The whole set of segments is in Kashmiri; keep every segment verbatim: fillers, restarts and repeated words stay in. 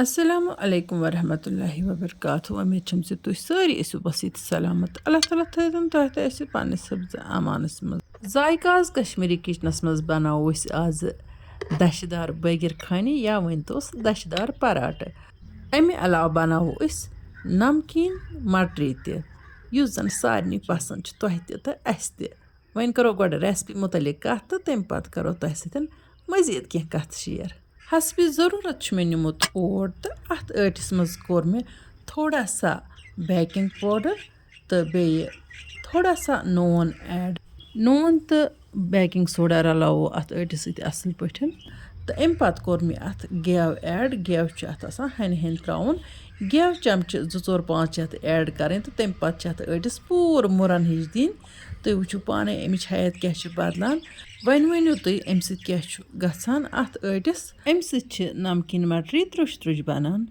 السلام علیکم ورحمۃ اللہ وبرکاتہ۔ وۄمید چھم زِ تُہۍ سٲری ٲسِو بس ییٚتہِ سلامت۔ اللہ تعالیٰ تھٲیزن تۄہہِ تہٕ اَسہِ پننِس حفظ امانس منٛز۔ ذائقہ آز کشمیری کچنس منٛز بناوو أسۍ آز دشہِ دار بٲگِر خانہِ، یا ؤنۍ توس دشہِ دار پراٹہٕ۔ امہِ علاوٕ بناوو أسۍ نمکیٖن مٹری تہِ، یُس زن سارنٕے پسنٛد چھُ، تۄہہِ تہِ تہٕ اَسہِ تہِ۔ وۄنۍ کرو گۄڈٕ ریسپی متعلق کتھ تہٕ تمہِ پتہٕ کرو تۄہہِ سۭتۍ مزید کینٛہہ کتھ شیئر۔ حسبِ ضروٗرت چھُ مےٚ نیُمُت اوٹ تہٕ اتھ ٲٹِس منٛز کوٚر مےٚ تھوڑا سا بیکنگ پاوڈر تہٕ بیٚیہِ تھوڑا سا نوٗن ایڈ۔ نوٗن تہٕ بیکنگ سوڈا رلاوو اتھ ٲٹِس سۭتۍ اصل پٲٹھۍ تہٕ امہِ پتہٕ کوٚر مےٚ اتھ گیو ایڈ۔ گیو چھُ اتھ آسان ہنہِ ہنہِ تراوُن۔ گیو چمچہٕ زٕ ژور پانٛژھ چھِ اتھ ایڈ کرٕنۍ تہٕ تمہِ پتہٕ چھِ اتھ ٲٹِس پوٗرٕ مُرن ہِش دِنۍ۔ تُہۍ وٕچھِو پانے امِچ ہیت کیاہ چھِ بدلان۔ وۄنۍ ؤنِو تُہۍ امہِ سۭتۍ کیاہ چھُ گژھان اتھ ٲٹِس؟ امہِ سۭتۍ چھِ نمکیٖن مٹری ترُش ترُش بنان،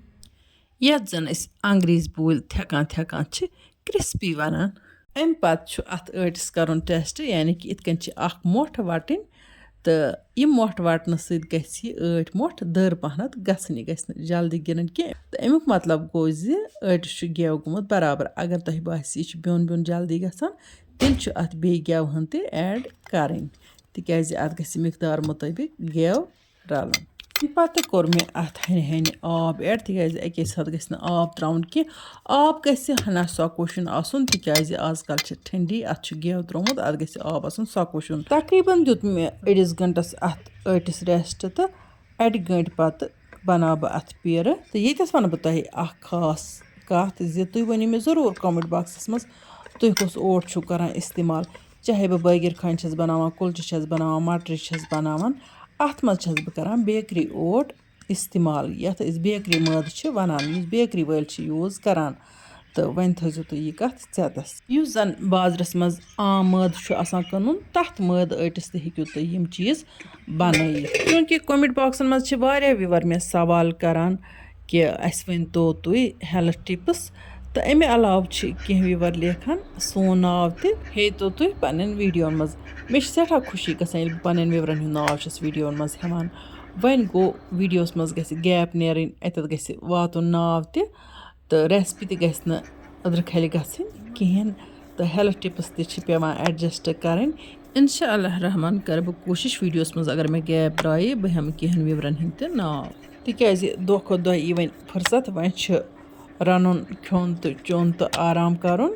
یتھ زن أسۍ انگریزۍ بوٗلۍ تھٮ۪کان تھٮ۪کان چھِ کرسپی ونان۔ امہِ پتہٕ چھُ اتھ ٲٹِس کرُن ٹیسٹ، یعنی کہِ یِتھ کٔنۍ چھِ اکھ مۄٹھ وٹٕنۍ تہٕ یہِ مۄٹھ وٹنہٕ سۭتۍ گژھِ یہِ ٲٹۍ مۄٹھ دٔر پہنتھ گژھٕنۍ، یہِ گژھِ نہٕ جلدی گِرٕنۍ کینٛہہ۔ تہٕ امیُک مطلب گوٚو زِ ٲٹِس چھُ گیو گوٚمُت برابر۔ اگر تۄہہِ باسہِ یہِ چھُ بیوٚن بیوٚن جلدی گژھان، تیٚلہِ چھُ اتھ بیٚیہِ گیوٕ ہن تہِ ایڈ کرٕنۍ، تِکیازِ اتھ گژھِ مقدار مطٲبق گیو رلُن۔ تمہِ پتہٕ کوٚر مےٚ اتھ ہنہِ ہنہِ آب ایڈ، تِکیازِ اکی ساتہٕ گژھِ نہٕ آب تراوُن کینٛہہ۔ آب گژھِ ہنا سۄکوشُن آسُن، تِکیازِ آز کل چھِ ٹھنڈی، اتھ چھُ گیو ترومُت، اتھ گژھِ آب آسُن سۄکوشُن۔ تقریباً دیُت مےٚ أڑِس گنٹس اتھ ٲٹِس ریسٹ تہٕ اڑِ گنٹہِ پتہٕ بناو بہٕ اتھ پیرٕ۔ تہٕ ییٚتٮ۪س ونہٕ بہٕ تۄہہِ اکھ خاص کتھ زِ تُہۍ ؤنِو مےٚ ضروٗر کمنٹ باکسس منٛز، تُہۍ کُس اوٹ چھِو کران استعمال؟ چاہے بہٕ بٲگِر خانہِ چھَس بناوان، کُلچہِ چھَس بناوان، مٹرِ چھَس بناوان، اتھ منٛز چھَس بہٕ کران بیکری اوٹ استعمال، یتھ أسۍ بیکری مٲدٕ چھِ ونان، یُس بیکری وٲلۍ چھِ یوٗز کران۔ تہٕ وۄنۍ تھٲیزیو تُہۍ یہِ کتھ ژٮ۪تس۔ یُس زن بازرس منٛز عام مٲدٕ چھُ آسان کٕنُن، تتھ مٲدٕ ٲٹِس تہِ ہیٚکِو تُہۍ یِم چیٖز بنٲیِتھ۔ چوٗنٛکہِ کومنٹ باکسن منٛز چھِ واریاہ ویور مےٚ سوال کران کہِ اسہِ ؤنۍ تو تُہۍ ہیلتھ ٹپس، تہٕ امہِ علاوٕ چھِ کینٛہہ ویور لیکھان سون ناو تہِ ہیٚتو تُہۍ پننٮ۪ن ویڈیون منٛز۔ مےٚ چھِ سٮ۪ٹھاہ خوشی گژھان ییٚلہِ بہٕ پننٮ۪ن ویورن ہُنٛد ناو چھَس ویڈیون منٛز ہٮ۪وان۔ وۄنۍ گوٚو ویڈیوس منٛز گژھِ گیپ نیرٕنۍ، اتٮ۪تھ گژھِ واتُن ناو تہِ، تہٕ ریسپی تہِ گژھِ نہٕ أدرٕ کھلہِ گژھٕنۍ کِہیٖنۍ، تہٕ ہیلتھ ٹپس تہِ چھِ پٮ۪وان ایڈجسٹ کرٕنۍ۔ انشاء اللہ رحمان کرٕ بہٕ کوٗشش ویڈیوس منٛز، اگر مےٚ گیپ درٛایہِ، بہٕ ہٮ۪مہٕ کینٛہن ویورن ہٕنٛدۍ تہِ ناو، تِکیازِ دۄہ کھۄتہٕ دۄہ یی وۄنۍ فرصت، وۄنۍ چھِ رنُن کھیوٚن تہٕ چیوٚن تہٕ آرام کرُن،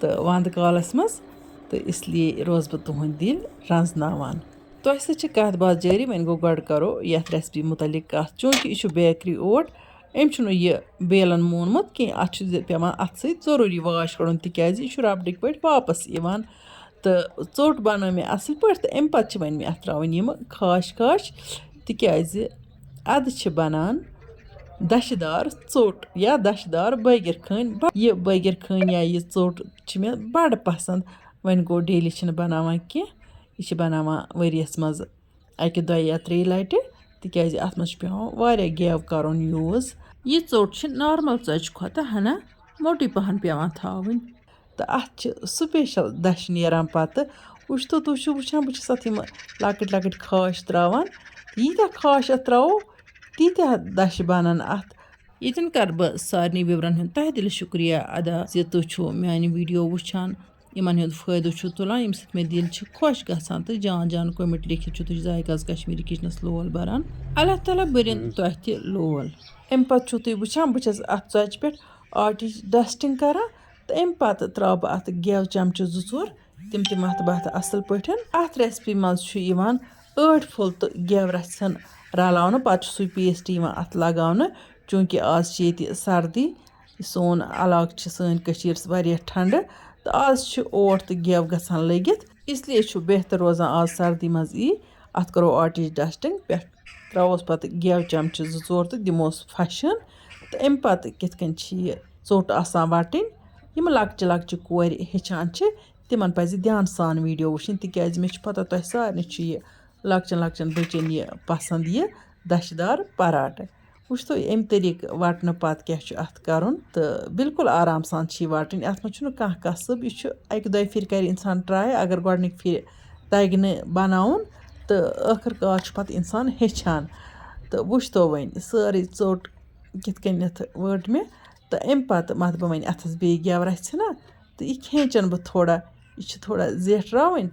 تہٕ ونٛدٕ کالس منٛز، تہٕ اس لیے روزٕ بہٕ تُہنٛدۍ دِل رنزناوان۔ تۄہہِ سۭتۍ چھِ کتھ باتھ جٲری، وۄنۍ گوٚو گۄڈٕ کرو یتھ ریسپی متعلق کتھ۔ چوٗنٛکہِ یہِ چھُ بیکری اوٹ، أمۍ چھُنہٕ یہِ بیلن مونمُت کینٛہہ، اتھ چھُ زِ-، پٮ۪وان اتھٕ سۭتۍ ضروٗری واش کڑُن، تِکیازِ یہِ چھُ ربڑٕکۍ پٲٹھۍ واپس یِوان۔ تہٕ ژوٚٹ بنٲو مےٚ اصٕل پٲٹھۍ، تہٕ امہِ پتہٕ چھِ وۄنۍ مےٚ اتھ ترٛاوٕنۍ یِم خاش خاش، تِکیازِ ادٕ چھِ بنان دشہِ دار ژوٚٹ یا دشہِ دار بٲگِر خٲنۍ۔ ب-، یہِ بٲگِر خٲنۍ یا یہِ ژوٚٹ چھِ مےٚ بڑٕ پسنٛد۔ وۄنۍ گوٚو ڈیلی چھِنہٕ بناوان کینٛہہ، یہِ چھِ بناوان ؤریَس منٛز اَکہِ دۄیہِ یا ترٛیٚیہِ لَٹہِ، تِکیٛازِ اَتھ منٛز چھُ پٮ۪وان واریاہ گٮ۪و کَرُن یوٗز۔ یہِ ژوٚٹ چھِ نارمل ژۄچہِ کھۄتہٕ ہنا موٚٹٕے پَہَن پٮ۪وان تھاوٕنۍ۔ تہٕ اَتھ چھِ سٕپیشَل دَچھِ نیران پَتہٕ۔ وٕچھتو، تُہۍ چھِو وٕچھان، بہٕ چھَس اَتھ یِم لۄکٕٹۍ لۄکٕٹۍ خاش ترٛاوان۔ ییٖتیٛاہ خاش اَتھ ترٛاوو، تیٖتیٛاہ دَچھِ بَنَن اَتھ۔ ییٚتٮ۪ن کَرٕ بہٕ سارنٕے وِورَن ہُنٛد تہہ دِلہِ شُکریہ ادا زِ تُہۍ چھِو میٛانہِ ویٖڈیو وٕچھان، یِمَن ہُنٛد فٲیدٕ چھِو تُلان، ییٚمہِ سۭتۍ مےٚ دِل چھِ خۄش گژھان تہٕ جان جان کوٚمٮ۪نٛٹ لیکھِتھ چھِو تُہۍ ذایقہٕ آز کشمیٖری کِچنَس لول بَران۔ اللہ تعالیٰ بٔرِن تۄہہِ تہِ لول۔ اَمہِ پَتہٕ چھِو تُہۍ وٕچھان، بہٕ چھَس اَتھ ژۄچہِ پٮ۪ٹھ آٹِچ ڈسٹِنٛگ کَران تہٕ اَمہِ پَتہٕ ترٛاوٕ بہٕ اَتھ گٮ۪و چَمچہٕ زٕ ژور، تِم تہِ مَتھٕ بہٕ اَتھ اَصٕل پٲٹھۍ۔ اَتھ ریسپی منٛز چھُ یِوان ٲٹۍ پھوٚل تہٕ گٮ۪و رَژھِ ہن رَلاونہٕ، پَتہٕ چھُ سُے پیسٹ یِوان اَتھ لَگاونہٕ۔ چوٗنٛکہِ آز چھِ ییٚتہِ سردی، سون علاقہٕ چھِ، سٲنۍ کٔشیٖر، واریاہ ٹھنٛڈٕ، تہٕ آز چھِ اوٹ تہٕ گٮ۪و گژھان لٔگِتھ، اس لیے چھُ بہتر روزان آز سردی منٛز یی۔ اَتھ کَرو آٹِچ ڈسٹِنٛگ، پٮ۪ٹھ ترٛاووس پَتہٕ گٮ۪و چَمچہٕ زٕ ژور تہٕ دِموس پھَشَن۔ تہٕ اَمہِ پَتہٕ کِتھ کٔنۍ چھِ یہِ ژوٚٹ آسان وَٹٕنۍ، یِم لۄکچہِ لۄکچہِ کورِ ہیٚچھان چھِ، تِمَن پَزِ دھیان سان ویٖڈیو وٕچھِنۍ، تِکیٛازِ مےٚ چھِ پَتہ تۄہہِ سارنٕے چھُ یہِ لۄکچَن لۄکچَن بٔچَن یہِ پَسنٛد، یہِ دَچھِ دار پَراٹہٕ۔ وٕچھتو، اَمہِ طریٖقہٕ وَٹنہٕ پَتہٕ کیٛاہ چھُ اَتھ کَرُن، تہٕ بالکل آرام سان چھِ یہِ وَٹٕنۍ۔ اَتھ منٛز چھُنہٕ کانٛہہ کَسٕب، یہِ چھُ اَکہِ دۄیہِ پھِرِ کَرِ اِنسان ٹرٛاے، اگر گۄڈٕنِکۍ پھِرِ تَگہِ نہٕ بَناوُن، تہٕ ٲخٕر کار چھُ پَتہٕ اِنسان ہیٚچھان۔ تہٕ وٕچھتو وۄنۍ، سٲرٕے ژوٚٹ کِتھ کٔنٮ۪تھ وٲٹ مےٚ، تہٕ اَمہِ پَتہٕ مَتھٕ بہٕ وۄنۍ اَتھَس بیٚیہِ گٮ۪و رَژھِ ہنا، تہٕ یہِ کھینٛچَن بہٕ تھوڑا، یہِ چھِ تھوڑا زیٹھراوٕنۍ۔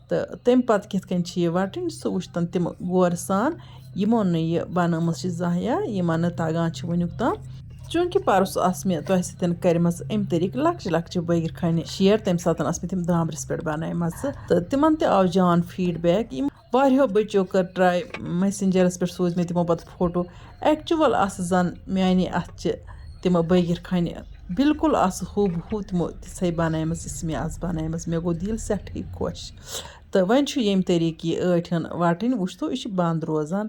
تہٕ تَمہِ پَتہٕ کِتھ کٔنۍ چھِ یہِ وَٹٕنۍ، سُہ وٕچھتَن تِم غورٕ سان، یِمو نہٕ یہِ بَنٲومٕژ چھِ زانٛہہ یا یِمَن نہٕ تَگان چھِ وٕنیُک تام۔ چوٗنٛکہِ پَرُس آسہٕ مےٚ تۄہہِ سۭتۍ کٔرمٕژ اَمہِ طریٖقہٕ لۄکچہِ لۄکچہِ بٲگِر خانہِ share، تَمہِ ساتہٕ آسہٕ مےٚ تِم دامبرِس پٮ۪ٹھ بَنٲومَژٕ، تہٕ تِمَن تہِ آو جان feedback۔ یِم واریاہو بٔچو کٔر try، Messenger-س پٮ۪ٹھ سوٗزۍ مےٚ تِمو پَتہٕ فوٹو۔ Actual آسہٕ زَن میٛانہِ اَتھٕ چہِ تِمہٕ بٲگِر خانہِ، بالکل آسہٕ ہو بہ ہو تِمو تِژھے بَنایمَژ، یِژھ مےٚ آسہٕ بَنایمَژ۔ مےٚ گوٚو دِل سٮ۪ٹھٕے خۄش۔ تہٕ وۄنۍ چھُ ییٚمہِ طریٖقہٕ یہِ ٲٹھٮ۪ن وَٹٕنۍ، وٕچھتو، یہِ چھِ بنٛد روزان۔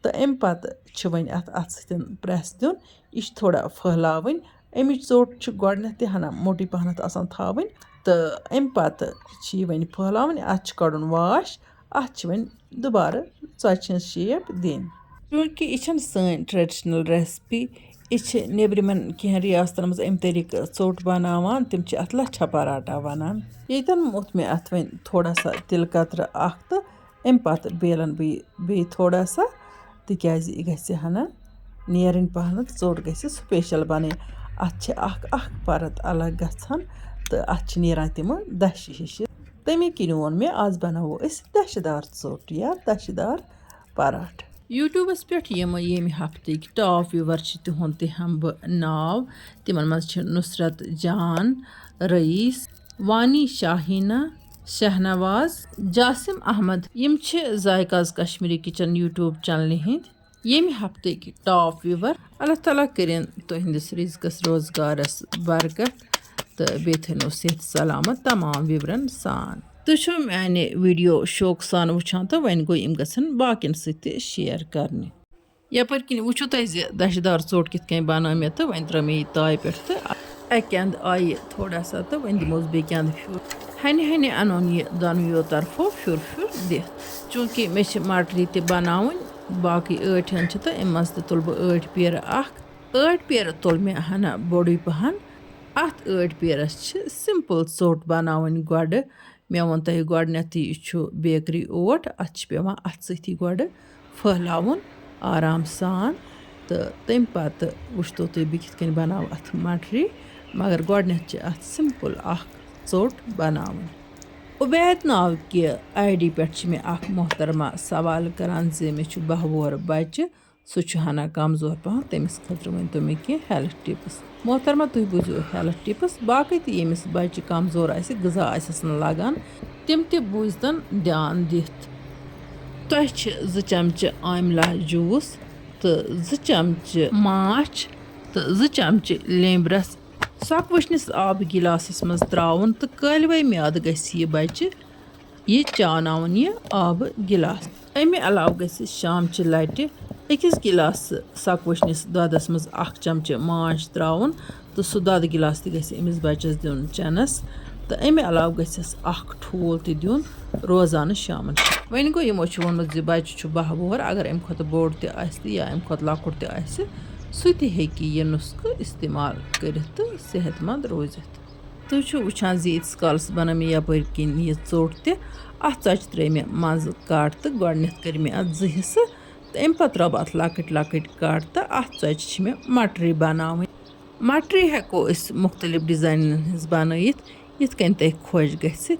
تہٕ اَمہِ پَتہٕ چھِ وۄنۍ اَتھ، اَتھ سۭتۍ press دیُن۔ یہِ چھِ تھوڑا پھٔہلاوٕنۍ۔ اَمِچ ژوٚٹ چھِ گۄڈٕنٮ۪تھ تہِ ہَنا موٚٹٕے پَہنَتھ آسان تھاوٕنۍ۔ تہٕ اَمہِ پَتہٕ چھِ یہِ وۄنۍ پھٔہلاوٕنۍ، اَتھ چھِ کَڑُن واش، اَتھ چھِ وۄنۍ دُبارٕ ژۄچہِ ہِنٛز shape دِنۍ۔ چوٗنٛکہِ یہِ چھَنہٕ سٲنۍ traditional recipe، یہِ چھِ نیٚبرِمٮ۪ن کینٛہہ رِیاستَن منٛز اَمہِ طریٖقہٕ ژوٚٹ بَناوان، تِم چھِ اَتھ لَچھا پَراٹھا وَنان۔ ییٚتٮ۪ن موٚتھ مےٚ اَتھ وۄنۍ تھوڑا سا تِلہٕ قطرٕ اَکھ تہٕ اَمہِ پَتہٕ بیلَن بہٕ یہِ بیٚیہِ تھوڑا سا، تِکیٛازِ یہِ گژھِ ہَنا نیرٕنۍ پَہنَتھ، ژوٚٹ گژھِ special بَنٕنۍ۔ اَتھ چھِ اَکھ اَکھ پَرت الگ گژھان تہٕ اَتھ چھِ نیران تِمہٕ دَشہِ ہِشہِ۔ تَمے کِنۍ ووٚن مےٚ، آز بَناوو أسۍ دَشہِ دار ژوٚٹ یا دَشہِ دار پَراٹھ۔ YouTube-س پٮ۪ٹھ یِم ییٚمہِ ہفتٕکۍ top viewer چھِ، تِہُنٛد تہِ ہٮ۪مہٕ بہٕ ناو۔ تِمَن منٛز چھِ نُصرت جان، رئیس، وانی شاہیٖنہ، شہنواز، جاسم احمد۔ یِم چھِ ذائقہز کشمیری کچن YouTube channelہِ ہٕنٛدۍ ییٚمہِ ہفتٕکۍ top viewer۔ اللہ تعالیٰ کٔرِن تُہٕنٛدِس رِزقَس روزگارَس برکت تہٕ بیٚیہِ تھٲینو صحت سلامت تمام viewerن سان۔ تُہۍ چھِو میانہِ video شوقہٕ سان وٕچھان تہٕ وۄنۍ گوٚو یِم گژھن باقین سۭتۍ تہِ share کرنہِ۔ یپٲرۍ کِنۍ وٕچھِو تُہۍ زِ دَشہِ دار ژوٚٹ کِتھ کٔنۍ بنٲو مےٚ، تہٕ وۄنۍ ترٲو مےٚ یہِ تایہِ پٮ۪ٹھ تہٕ اَکہِ اَندٕ آیہِ تھوڑا سا تہٕ وۄنۍ دِموس بیٚکہِ اَندٕ پھیُر۔ ہَنہِ ہَنہِ اَنون یہِ دۄنوٕیو طرفو پھیُر پھیُر دِتھ۔ چوٗنٛکہِ مےٚ چھِ مٹری تہِ بناوٕنۍ، باقٕے ٲٹۍ ہَن چھِ تہٕ اَمہِ منٛز تہِ تُلہٕ بہٕ ٲٹۍ پیرٕ اَکھ۔ ٲٹۍ پیرٕ تُل مےٚ ہَنا بوٚڑُے پَہَن۔ اَتھ ٲٹۍ پیرَس چھِ simple ژوٚٹ بناوٕنۍ گۄڈٕ۔ مےٚ ووٚن تۄہہِ گۄڈٕنٮ۪تھٕے، یہِ چھُ bakery اوٹ، اَتھ چھِ پٮ۪وان اَتھٕ سۭتی گۄڈٕ پھٔہلاوُن آرام سان، تہٕ تَمہِ پَتہٕ وٕچھتو تُہۍ بہٕ کِتھ کٔنۍ بَناوٕ اَتھ مٹری، مگر گۄڈٕنٮ۪تھ چھِ اَتھ simple اَکھ ژوٚٹ بَناوٕنۍ۔ عُبید ناو کہِ ID پٮ۪ٹھ چھِ مےٚ اَکھ محترمہ سوال کَران زِ مےٚ چھُ باہ وُہَر بَچہٕ، سُہ چھُ ہنا کمزور پہن، تٔمِس خٲطرٕ ؤنۍ تو مےٚ کینٛہہ health tips۔ محترمہ، تُہۍ بوٗزِو health tips۔ باقٕے تہِ ییٚمِس بچہِ کمزور آسہِ، غذا آسٮ۪س نہٕ لگان، تِم تہِ بوٗزتن دھیان دِتھ۔ تۄہہِ چھِ زٕ چمچہٕ آملہ juice تہٕ زٕ چمچہٕ ماچھ تہٕ زٕ چمچہٕ لیٚمبۍ رس سۄکہٕ وٕشنِس آبہٕ گِلاسَس منٛز ترٛاوُن تہٕ کٲلوَے میادٕ گژھِ یہِ بچہِ یہِ چاوناوُن یہِ آبہٕ گِلاس۔ اَمہِ علاوٕ گژھِ شامچہِ لٹہِ أکِس گِلاسہٕ سۄکہٕ وٕشنِس دۄدَس منٛز اکھ چمچہٕ ماچھ ترٛاوُن تہٕ سُہ دۄدٕ گِلاس تہِ گژھِ أمِس بچَس دیُن چٮ۪نَس۔ تہٕ اَمہِ علاوٕ گژھٮ۪س اکھ ٹھوٗل تہِ دیُن روزانہٕ شامَن۔ وۄنۍ گوٚو، یِمو چھُ ووٚنمُت زِ بچہِ چھُ باہ وُہُر، اگر اَمہِ کھۄتہٕ بوٚڑ تہِ آسہِ تہٕ یا اَمہِ کھۄتہٕ لۄکُٹ تہِ آسہِ، سُہ تہِ ہیٚکہِ یہِ نُسخہٕ استعمال کٔرِتھ تہٕ صحت مند روٗزِتھ۔ تُہۍ چھِو وٕچھان زِ ییٖتِس کالَس بَنٲو مےٚ یَپٲرۍ کِنۍ یہِ ژوٚٹ تہِ۔ اَتھ ژۄچہِ ترٛٲے مےٚ منٛزٕ کَٹ تہٕ گۄڈٕنٮ۪تھ کٔرۍ مےٚ اَتھ زٕ حِصہٕ تہٕ اَمہِ پَتہٕ ترٛاوٕ بہٕ اَتھ لۄکٕٹۍ لۄکٕٹۍ کَٹ تہٕ اَتھ ژۄچہِ چھِ مےٚ مَٹری بَناوٕنۍ۔ مَٹری ہٮ۪کو أسۍ مُختٔلِف ڈِزاینَن ہِنٛز بَنٲیِتھ، یِتھ کٔنۍ تۄہہِ خۄش گژھِ۔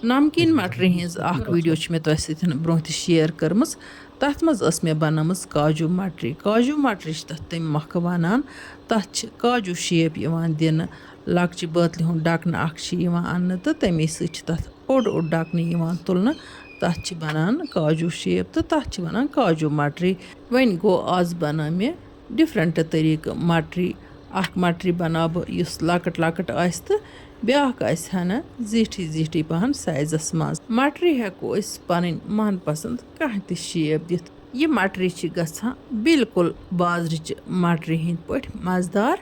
نمکیٖن مَٹری ہِنٛز اَکھ video چھِ مےٚ تۄہہِ سۭتۍ برٛونٛہہ تہِ share کٔرمٕژ۔ تَتھ منٛز ٲس مےٚ بَنٲومٕژ کاجوٗ مَٹری۔ کاجوٗ مَٹری چھِ تَتھ تَمہِ مۄکھٕ وَنان۔ تَتھ چھِ کاجوٗ shape یِوان دِنہٕ۔ لۄکچہِ بٲتلہِ ہُنٛد ڈَکنہٕ اَکھ چھِ یِوان اَننہٕ تہٕ تَمے سۭتۍ چھِ تَتھ اوٚڑ اوٚڑ ڈَکنہٕ یِوان تُلنہٕ۔ تَتھ چھِ بَنان کاجوٗ shape تہٕ تَتھ چھِ وَنان کاجوٗ مَٹری۔ وۄنۍ گوٚو، آز بَنٲو مےٚ different طریٖقہٕ مَٹری۔ اَکھ مَٹری بَناو بہٕ یُس لۄکٕٹ لۄکٕٹ آسہِ تہٕ بیٛاکھ آسہِ ہَنا زیٖٹھٕے زیٖٹھٕے پَہَن size-س منٛز۔ مَٹری ہٮ۪کو أسۍ پَنٕنۍ من پسنٛد کانٛہہ تہِ shape دِتھ۔ یہِ مَٹری چھِ گژھان بالکل بازرٕچہِ مَٹری ہِنٛدۍ پٲٹھۍ مَزٕدار۔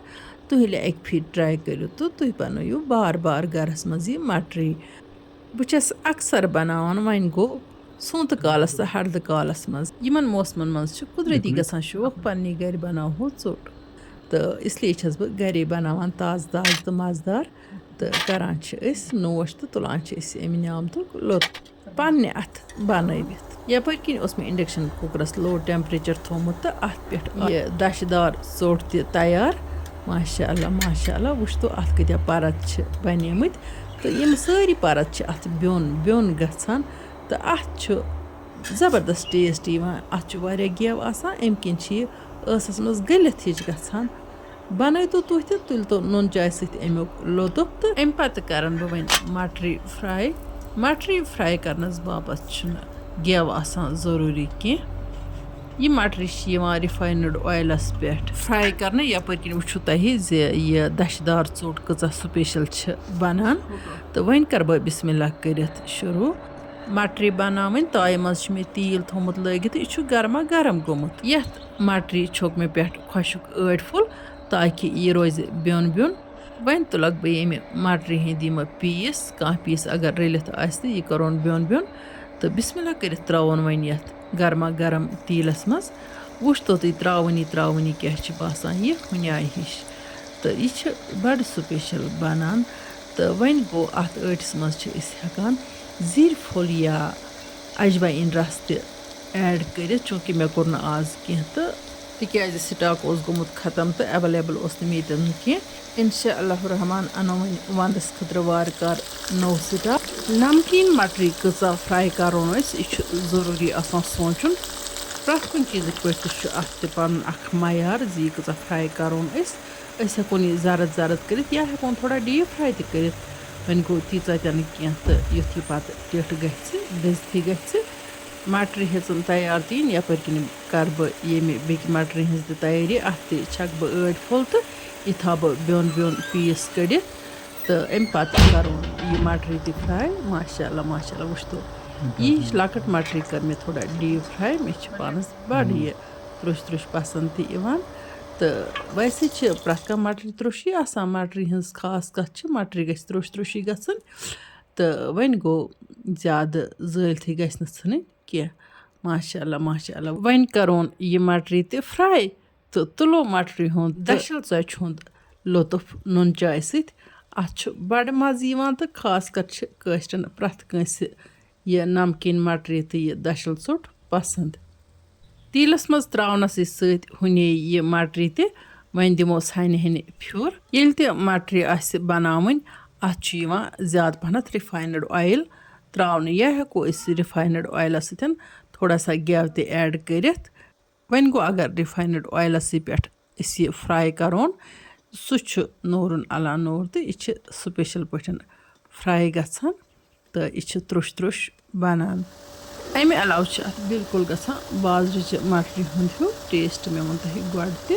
تُہۍ ییٚلہِ اَکہِ پھِرِ try کٔرِو تہٕ تُہۍ بَنٲیِو بار بار گَرَس منٛز یہِ مَٹری۔ بہٕ چھَس اکثر بناوان، وۄنۍ گوٚو سونتہٕ کالس تہٕ ہردٕ کالس منٛز۔ یِمن موسمن منٛز چھُ قدرتی گژھان شوق پننہِ گرِ بناوہو ژوٚٹ، تہٕ اس لیے چھَس بہٕ گرے بناوان تازٕ تازٕ تہٕ مزٕدار، تہٕ کران چھِ أسۍ نوش تہٕ تُلان چھِ أسۍ اَمہِ نعمتُک لطف۔ پننہِ اَتھٕ بنٲوِتھ۔ یپٲرۍ کِنۍ اوس مےٚ induction cookerس low temperature تھوٚومُت تہٕ اَتھ پٮ۪ٹھ یہِ دَچھہِ دار ژوٚٹ تہِ تیار۔ ماشاء اللہ، ماشاء اللہ، وٕچھ تو اَتھ کۭتیٛاہ پرت چھِ بنیمٕتۍ۔ تہٕ یِم سٲری پرت چھِ اَتھ بیوٚن بیوٚن گژھان تہٕ اَتھ چھُ زبردست taste یِوان۔ اَتھ چھُ واریاہ گٮ۪و آسان، اَمہِ کِنۍ چھِ یہِ ٲسَس منٛز گٔلِتھ ہِش گژھان۔ بنٲوتو تُہۍ تہِ، تُلتو نُن چاے سۭتۍ اَمیُک لطف۔ تہٕ اَمہِ پتہٕ کرن بہٕ وۄنۍ مٹری fry۔ مٹری fry کرنس باپتھ چھُنہٕ گٮ۪و آسان ضروٗری کینٛہہ۔ یہِ مٹری چھِ یِوان refined oilس پٮ۪ٹھ fry کرنہٕ۔ یپٲرۍ کِنۍ وٕچھِو تۄہہِ زِ یہِ دَچھہِ دار ژوٚٹ کۭژاہ special چھِ بنان۔ تہٕ وۄنۍ کرٕ بہٕ بسم اللہ کٔرِتھ شروٗع۔ مٹری بناوٕنۍ۔ تایہِ منٛز چھُ مےٚ تیٖل تھوٚومُت لٲگِتھ، یہِ چھُ گرما گرم گوٚمُت۔ یتھ مٹری چھوٚک مےٚ پٮ۪ٹھ خۄشک ٲٹۍ پھوٚل، تاکہِ یہِ روزِ بیوٚن بیوٚن۔ وۄنۍ تُلکھ بہٕ ییٚمہِ مٹرِ ہٕنٛدۍ یِم piece، کانٛہہ piece اگر رٔلِتھ آسہِ تہٕ یہِ کرون بیوٚن بیوٚن۔ تہٕ بسم اللہ کٔرِتھ ترٛاوون وۄنۍ یتھ گرما گرم تیٖلس منٛز۔ وٕچھتو تُہۍ ترٛاوٕنی ترٛاوٕنی کیٛاہ چھِ باسان یہِ ہُنیٛاے ہِش۔ تہٕ یہِ چھِ بڑٕ special بنان۔ تہٕ وۄنۍ گوٚو، اتھ ٲٹِس منٛز چھِ أسۍ ہٮ۪کان زِرۍ پھوٚل یا اجوایِن رس تہِ add کٔرِتھ، چوٗنٛکہِ مےٚ کوٚر نہٕ آز کینٛہہ، تہٕ تِکیٛازِ stock اوس گوٚمُت ختم تہٕ available اوس نہٕ مےٚ ییٚتٮ۪ن کینٛہہ۔ انشاء اللہ الرحمن انو وۄنۍ ونٛدس خٲطرٕ وارٕ کارٕ نوٚو stock۔ نمکیٖن مٹری کۭژاہ fry کرون أسۍ، یہِ چھُ ضروٗری آسان سونٛچُن۔ پرٛٮ۪تھ کُنہِ چیٖزٕکۍ پٲٹھۍ تہِ چھُ اتھ تہِ پنُن اکھ معیار زِ یہِ کۭژاہ fry کرون أسۍ۔ أسۍ ہٮ۪کون یہِ زرٕد زرٕد کٔرِتھ یا ہٮ۪کون تھوڑا deep fry تہِ کٔرِتھ۔ وۄنۍ گوٚو تیٖژاہ تہِ نہٕ کینٛہہ، تہٕ یُتھ یہِ پتہٕ ٹیٚٹھ گژھِ، دٔزتھٕے گژھِ۔ مٹرِ ہیٚژٕن تیار تہِ یِنۍ، یپٲرۍ کِنۍ کرٕ بہٕ ییٚمہِ بیٚکہِ مٹرِ ہٕنٛز تہِ تیٲری۔ اتھ تہِ چھکہٕ بہٕ ٲٹۍ پھوٚل تہٕ یہِ تھاوٕ بہٕ بیوٚن بیوٚن piece کٔڑِتھ، تہٕ امہِ پتہٕ کرون یہِ مٹرِ تہِ fry۔ ماشاء اللہ، ماشاء اللہ، وٕچھتو، یہِ ہِش لۄکٕٹ مٹرِ کٔر مےٚ تھوڑا deep fry۔ مےٚ چھِ پانس بڑٕ یہِ ترٛوٚش ترٛوٚش پسنٛد تہِ یِوان۔ تہٕ ویسے چھِ پرٛٮ۪تھ کانٛہہ مٹرِ ترٛوٚشی آسان، مٹرِ ہٕنٛز خاص کتھ چھِ مٹرِ گژھِ ترٛوٚش ترٛوٚشی گژھٕنۍ۔ تہٕ وۄنۍ گوٚو، زیادٕ زٲلتھٕے گژھِ نہٕ ژھٕنٕنۍ کینٛہہ۔ ماشاء اللہ، ماشاء اللہ۔ وۄنۍ کرون یہِ مٹرِ تہِ fry تہٕ تُلو مٹرِ ہُنٛد تہٕ دٔچھِل ژۄچہِ ہُنٛد لطف نُن چاے سۭتۍ۔ اتھ چھُ بڑٕ مزٕ یِوان تہٕ خاص کر چھِ کٲشرٮ۪ن پرٛٮ۪تھ کٲنٛسہِ یہِ نمکیٖن مٹرِ تہٕ یہِ دٔچھِل ژوٚٹ پسنٛد۔ تیٖلس منٛز ترٛاونَسٕے سۭتۍ ہُنے یہِ مٹرِ تہِ۔ وۄنۍ دِموس ہَنہِ ہَنہِ پھیُر۔ ییٚلہِ تہِ مٹرِ آسہِ بناوٕنۍ، اَتھ چھُ یِوان زیادٕ پَہنَتھ refined oil ترٛاونہٕ، یا ہٮ۪کو أسۍ refined oilس سۭتۍ تھوڑا سا گٮ۪و تہِ add کٔرِتھ۔ وۄنۍ گوٚو، اگر refined oilسٕے پٮ۪ٹھ أسۍ یہِ fry کرون، سُہ چھُ نوٗرُن علا نوٗر تہٕ یہِ چھِ special پٲٹھۍ fry گژھان۔ تہٕ یہِ چھِ ترٛوٚش ترٛوٚش بنان۔ اَمہِ علاوٕ چھِ اَتھ بالکل گژھان بازرٕچہِ مٹرِ ہُنٛد ہیوٗ taste، مےٚ ووٚن تۄہہِ گۄڈٕ تہِ۔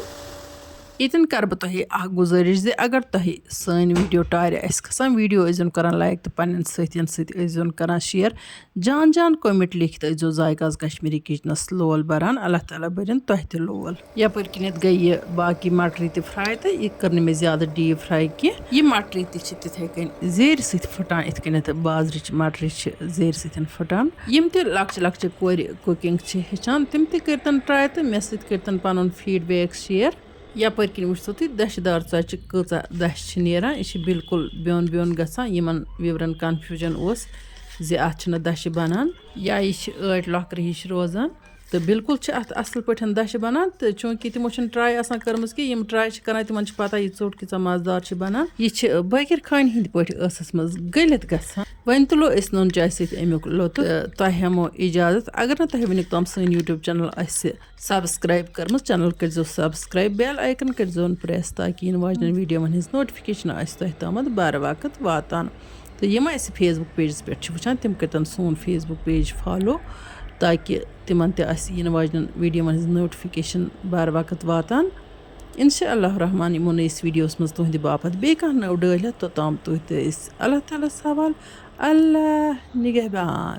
ییٚتٮ۪ن کَرٕ بہٕ تۄہہِ اَکھ گُزٲرِش زِ اگر تۄہہِ سٲنۍ video ٹارِ آسہِ کھسان، video ٲسۍزیون کران like تہٕ پنٛنٮ۪ن سٲتھیَن سۭتۍ ٲسۍزیون کران share۔ جان جان comment لیکھِتھ ٲسۍزیو ذایقہٕ آز کشمیٖری kitchenس لول بران۔ اللہ تعالیٰ بٔرِن تۄہہِ تہِ لول۔ یپٲرۍ کِنٮ۪تھ گٔے یہِ باقٕے مٹرِ تہِ fry تہٕ یہِ کٔر نہٕ مےٚ زیادٕ deep fry کینٛہہ۔ یہِ مٹرِ تہِ چھِ تِتھَے کٔنۍ زیرِ سۭتۍ پھٕٹان، یِتھ کٔنٮ۪تھ بازرٕچ مٹرِ چھِ زیرِ سۭتۍ پھٕٹان۔ یِم تہِ لۄکچہِ لۄکچہِ کورِ cooking چھِ ہیٚچھان، تِم تہِ کٔرۍتن try تہٕ مےٚ سۭتۍ کٔرۍتن پنُن feedback share۔ یپٲرۍ کِنۍ وٕچھتو تُہۍ دَچھِ دار ژۄچہِ کۭژاہ دَچھ چھِ نیران۔ یہِ چھِ بالکل بیوٚن بیوٚن گژھان۔ یِمن viewerن confusion اوس زِ اَتھ چھِنہٕ دَچھِ بنان یا یہِ چھِ ٲٹۍ لۄکرٕ ہِش روزان۔ تہٕ بالکل چھِ اَتھ اَصٕل پٲٹھۍ دَچھِ بَنان، تہٕ چوٗنٛکہِ تِمو چھَنہٕ try آسان کٔرمٕژ کینٛہہ، یِم try چھِ کَران، تِمَن چھِ پَتہ یہِ ژوٚٹ کۭژاہ مَزٕدار چھِ بَنان۔ یہِ چھِ بٲکِر خانہِ ہِنٛدۍ پٲٹھۍ ٲسَس منٛز گٔلِتھ گژھان۔ وۄنۍ تُلو أسۍ نُن چاے سۭتۍ اَمیُک لطف۔ تہٕ تۄہہِ ہٮ۪مو اِجازت۔ اگر نہٕ تۄہہِ وٕنیُک تام سٲنۍ YouTube channel آسہِ subscribe کٔرمٕژ، channel کٔرۍزیو subscribe، bell icon کٔرۍزیون press، تاکہِ یِنہٕ واجنٮ۪ن videoَن ہٕنٛز notification آسہِ تۄہہِ تامَتھ بَر وقت واتان۔ تہٕ یِم اَسہِ Facebook pageَس پٮ۪ٹھ چھِ وٕچھان، تِم کٔرۍتَن سون Facebook page follow، تاکہِ تِمَن تہِ آسہِ یِنہٕ واجنٮ۪ن videoَن ہٕنٛز notification بَر وقت واتان۔ انشاء اللہ الرحمن یِمو نٔیِس videoَس منٛز تُہٕنٛدِ باپتھ بیٚیہِ کانٛہہ نٔو ڈٲلۍ ہٮ۪تھ، توٚتام تُہۍ تہٕ أسۍ۔ اللہ تعالیٰ ہَس حوال۔ اللہ نگہبان۔